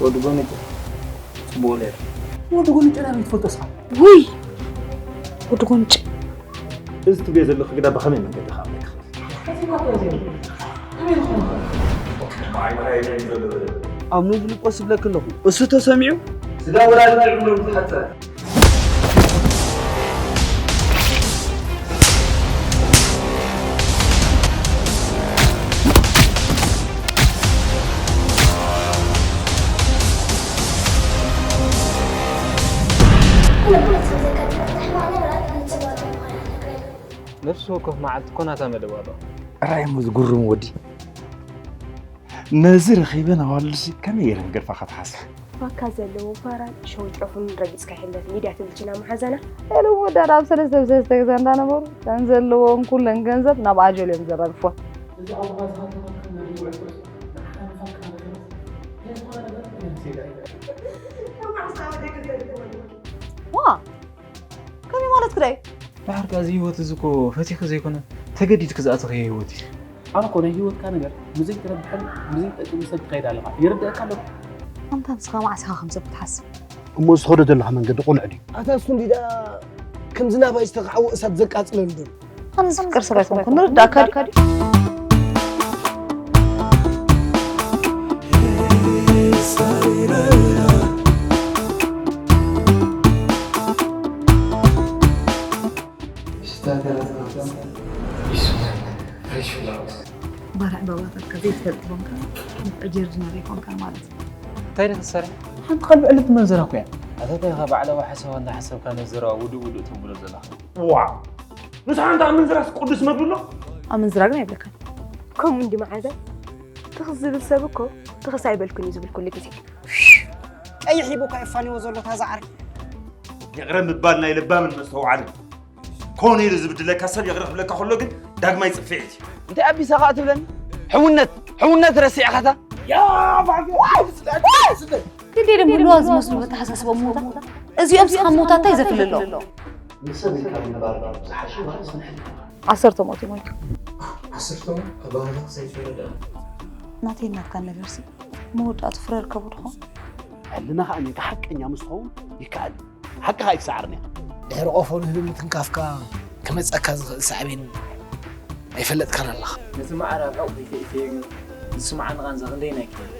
ወዲ ጎንጭ ጽቡቕ ነይሩ። ወዲ ጎንጭ ናበይ ትፈልጦ እስኻ? ውይ! ወዲ ጎንጭ። እዚ ትብልዮ ዘለኺ ግዳ ብኸመይ መንገዲ ከኣምነኪ ክእል? ኣብ ምን ፍልቆ ስብለኪ ኣለኹ? እሱ ተሰሚዑ? ስጋ ወላዲ ጥዑም ነው ዝሓጸረ። ነፍሲ ወከፍ መዓልቲ እኮ ናታ መደብ ኣለዋ። ራእይ እሞ ዝጉርም ወዲ። ነዚ ረኺበ ናዋልሲ ከመይ ገይረ ክገድፋ ክትሓስብ? ባካ ዘለዎ ፋራን ሸው ጨፉን ረጊጽካ የለት ሚድያ ትብል ችና መሓዛና። ኤሉ ወዳ ናብ ሰለስተ ብሰለስተ ገዛ እንዳነበሩ፣ ተን ዘለዎም ኩለን ገንዘብ ናብ ኣጀል እዮም ዘራግፍዋ። ዋ! ከመይ ማለት ክዳይ? ዳሕር ከኣ እዚ ህይወት እዚ እኮ ፈቲኺ ዘይኮነ ተገዲድኪ ዝኣተኽዮ ህይወት እዩ። ኣነ እኮ ናይ ህይወትካ ነገር ብዘይትረብሕን ብዘይትጠቅምን ሰብ ትኸይድ ኣለኻ። ይርድኣካ ኣሎ። ኣንታ ንስኻ መዓስ ኢኻ ከም ሰብ ክትሓስብ? እሞ እዚ ትኸዶ ዘለኻ መንገዲ ቅኑዕ ድዩ? ኣታ እሱ እንዲ ደኣ ከምዚ ናባይ ዝተኻዕወ እሳት ዘቃጽለሉ ዘሎ። ኣነ ዝፍቅር ሰብ ኣይኮንኩን፣ ንርዳእካ ድዩ? ባርዕ ባባታትካ ዘይትፈልጥ ኮንካ፣ ጀርዲና ዘይኮንካ ማለት እዩ። እንታይ ደኣ ትሰርሕ? ሓንቲ ከልቢ ዕልልቲ መንዘራ እኮ እያ። ኣታ እንታይ ኢኻ ባዕላዊ ሓሳብ እንዳሓሰብካ ነዘራ ውዱእ ውዱእ ተብሎ ዘለኻ? ዋ! ንስኻ እንተ ኣመንዝራስ ቅዱስ መግቢ ኣሎ? ኣመንዝራ ግን ኣይብለካን። ከምኡ እንዲ መዓዛ፣ ትኽስ ዝብል ሰብ እኮ ትኽስ ኣይበልኩን እዩ ዝብል ኩሉ ግዜ። ቀይሕ ሂቡካ የፋንዎ ዘሎ ታዛ ዓርኪ። ይቕረ ምባል ናይ ለባምን መስተውዓልን። ኮነ ኢሉ ዝብድለካ ሰብ ይቕረ ክብለካ ከሎ ግን ዳግማይ ጽፍዒት እዩ። እንታይ ኣቢሳ ኸኣ ትብለኒ? ሕውነት፣ ሕውነት ረሲዕኻታ? ያ ባዕሉ ስለ ስለ ግዴ ደም ህልዋ ዝመስሉ መተሓሳስቦም ሞታ። እዚኦም ስኻ ሞታ እንታይ ዘፍልሎ? ንሰብ ኢልካ ምንባር ዝሓሸ ማለት ንሕልካ። ዓሰርተ ሞት ይሞቱ። ዓሰርተ ሞት ኣባህላ ክሳይ ፈረዳ። ናተይ ናትካን ነገርሲ መወዳእቱ ፍረ ርከቡ ድኾን? ሕልና ኸኣ ነቲ ሓቀኛ ምስ ትኸውን ይከኣል እዩ። ሓቅኻ እዩ ክሰዓርንያ። ድሕሪ ቆፎ ንህቢ ምትንካፍካ ክመጸካ ዝኽእል ሳዕቤን ኣይፈለጥካን ኣለኻ። ነቲ መዓር ኣብ ሕቑፊ ከይእተየ ግን ዝስምዓኒ ቃንዛ ክንደይናይ ክእል።